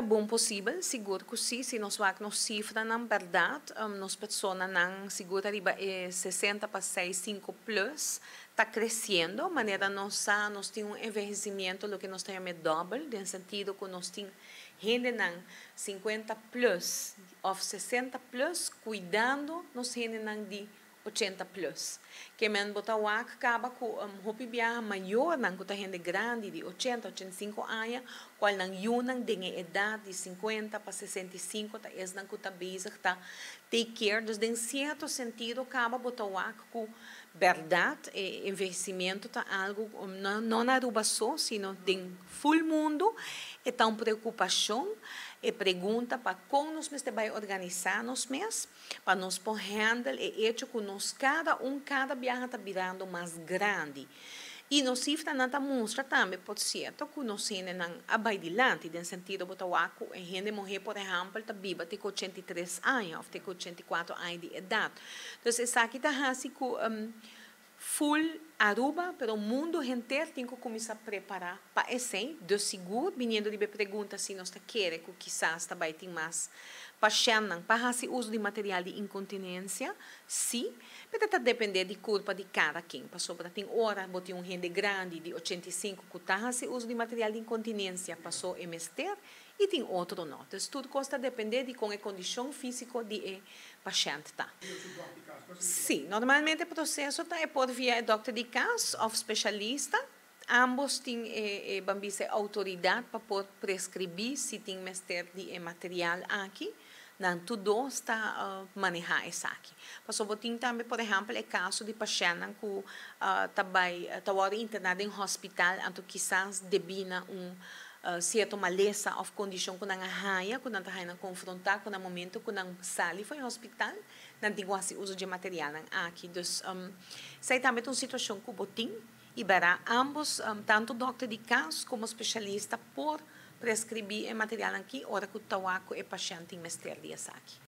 Bon posibel, sigur ku si. Si nos wak nos sifranan bèrdat, nos personanan sigur ariba e 60 pa 65 plus ta kresiendo. Manera nos sa, nos tin un envehesimiento loke nos ta yama e dòbel, den sentido ku nos tin hendenan 50 plus òf 60 plus kuidando nos hendenan di 80 plus. Ke men bo ta wak kaba ku hopi biaha mayornan ku ta hende grandi di 80, 85 aña, kual nan yunan den e edat di 50 pa 65 ta esnan ku ta bezig ta take care. Dus den sierto sentido kaba bo ta wak ku bèrdat e envehesimiento ta algu no na Aruba so, sino den ful mundu e ta un preokupashon. E pregunta pa kon nos mester bai organisá nos mes pa nos por handle e hecho ku nos kada un kada biaha ta birando mas grandi. I nos sifranan ta mustra tambe, por sierto, ku nos hendenan a bai dilanti, den sentido bo ta wak ku e hende muhé, por ehèmpel, ta biba te ku 83 aña òf te ku 84 aña di edat. Dus esaki ta hasi ku full Aruba, pero mundo henter tin ku kuminsá prepará pa esei. Dus sigur, biniendo riba e pregunta si nos ta kere ku kisas ta bai tin mas pashèntnan pa hasi uso di material di inkontinensia, sí, pero ta dependé di kurpa di kada ken, pasobra tin ora bo tin un hende grandi di 85 ku ta hasi uso di material di inkontinensia paso e mester i tin otro no. Dus tur kos ta dependé di kon e kondishon físiko di e pashènt ta. Sí, normalmente e proseso ta e por via e dòkter di kas òf spesialista. Ambos tin e ban bisa e outoridat pa por preskribí si tin mester di e material aki. Nan tur dos ta manehá esaki. Pasobra bo tin tambe por ehèmpel e kaso di pashèntnan ku ta bai ta wòrdu interná den hòspital anto kisas debí na un sierto malesa òf kondishon ku nan a haña ku nan ta haña nan konfrontá ku na momento ku nan sali for e hòspital nan tin ku hasi uso dje materialnan aki. Dus esei tambe ta un situashon ku bo tin i bèrá ambos tantu dòkter di kas komo spesialista por preskribí e materialnan aki ora ku ta wak ku e pashènt tin mester di esaki.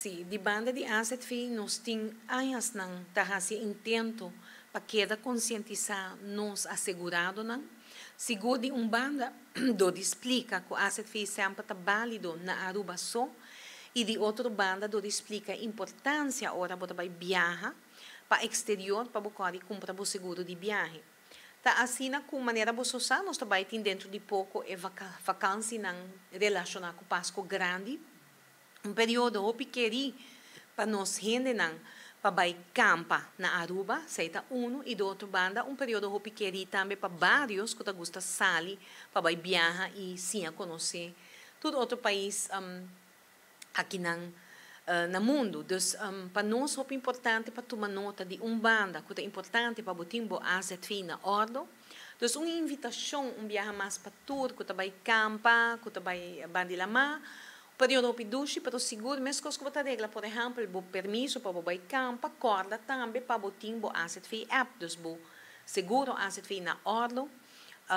Si, di banda di AZV nos tin añanan ta hasi intento pa keda konsientisá nos aseguradonan. Sigur di un banda dor di splika ku AZV semper ta bálido na Aruba so i di otro banda dor di splika importansia ora bo ta bai biaha pa eksterior pa bo kòrda kumpra bo seguro di biahe. Ta asina ku manera boso sa nos ta bai tin dentro di poko e vakansinan relashoná ku Pasko Grandi. Un periodo hopi kerí pa nos hendenan pa bai kampa na Aruba, esei ta unu, i di otro banda un periodo hopi kerí tambe pa barios ku ta gusta sali pa bai biaha i siña konosé tur otro pais akinan na mundu. Dus pa nos hopi importante pa tuma nota di un banda ku ta importante pa bo tin bo AZV na òrdu. Dus un invitashon un biaha mas pa tur ku ta bai kampa, ku ta bai bandi lamá. Periodo hopi dushi, pero sigur meskos ku bo ta regla por ehèmpel bo permiso pa bo bai kampa, kòrda tambe pa bo tin bo AZV app, dus bo seguro AZV na òrdu.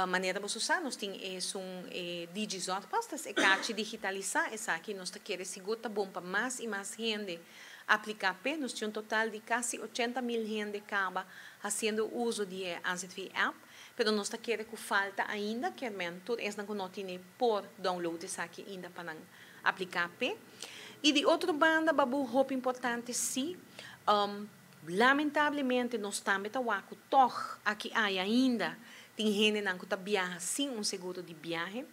Manera boso sa nos tin esun e DigiZorgpas, ta e kachi digitalisá, esaki nos ta kere sigur ta bon pa mas i mas hende apliká p'e. Nos tin un total di kasi 80.000 hende kaba hasiendo uso di e AZV app, pero nos ta kere ku falta ainda, kier men tur esnan ku no tine por download esaki ainda pa nan apliká p'e. I di otro banda Babu hopi importante si, Lamentablemente nos tambe ta wak ku tòg aki aya ainda tin hendenan ku ta biaha sin un seguro di biahe.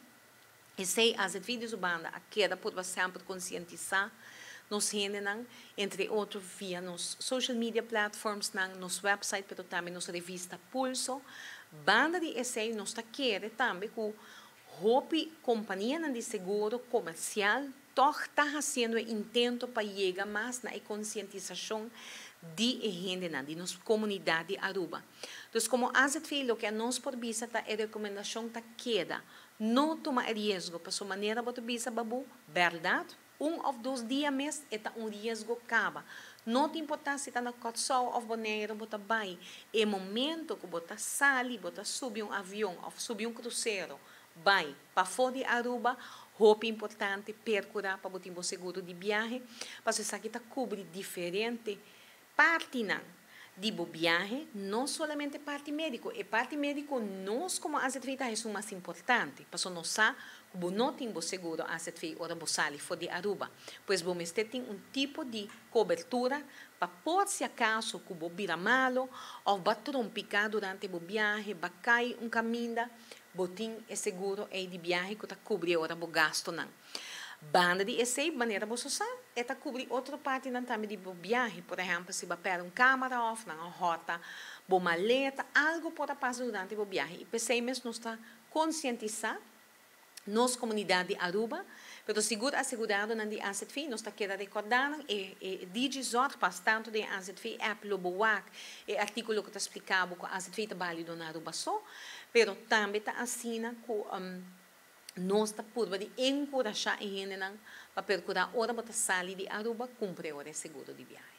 Esei AZV di su banda a keda purba semper konsientisá nos hendenan, entre otro via nos social media platformsnan, nos website pero tambe nos revista Pulso. Banda di esei nos ta kere tambe ku hopi kompanianan di seguro komersial Tòg ta hasiendo e intento pa yega mas na e konsientisashon di e hendenan, di nos komunidat di Aruba. Dus komo AZV loke a nos por bisa ta e rekomendashon ta keda, no tuma e riesgo, paso manera bo ta bisa Babu, bèrdat, un òf dos dia mes e ta un riesgo kaba. No ta importá si ta na Kòrsou òf Boneiru bo ta bai, e momento ku bo ta sali, bo ta subi un avion òf subi un krusero, Bai pafó di Aruba, hopi importante percura pa bo tin bo seguro di biahe, pasobra esaki ta cubri diferente partinan di bo biahe, no solamente parti medico. E parti medico nos como AZV ta esun mas importante, pasobra nos sa cu bo no tin bo seguro AZV ora bo sali for di Aruba. Pues bo mester tin un tipo di cobertura pa por si acaso cu bo bira malo of bo a trompica durante bo biahe, bo a cay un caminda, Bo tin e seguro ei di biahe ku ta kubri e ora bo gastunan. Banda di esei, manera bo so sa, e ta kubri otro partinan tambe di bo biahe. Por ehèmpel, si bo a pèrdè un kámara òf nan a hòrta bo maleta, algu por a pasa durante bo biahe. I p'esei mes nos ta konsientisá nos komunidat di Aruba, pero sigur aseguradonan di AZV, nos ta keda rekordá nan e e DigiZorgpas, tantu den e AZV app lo bo wak e artíkulo ku ta spliká bo ku AZV ta bálido na Aruba so. Pero tambe ta asina ku nos ta purba di enkurashá e hendenan pa perkurá ora bo ta sali di Aruba kumpra e ora e seguro di biahe.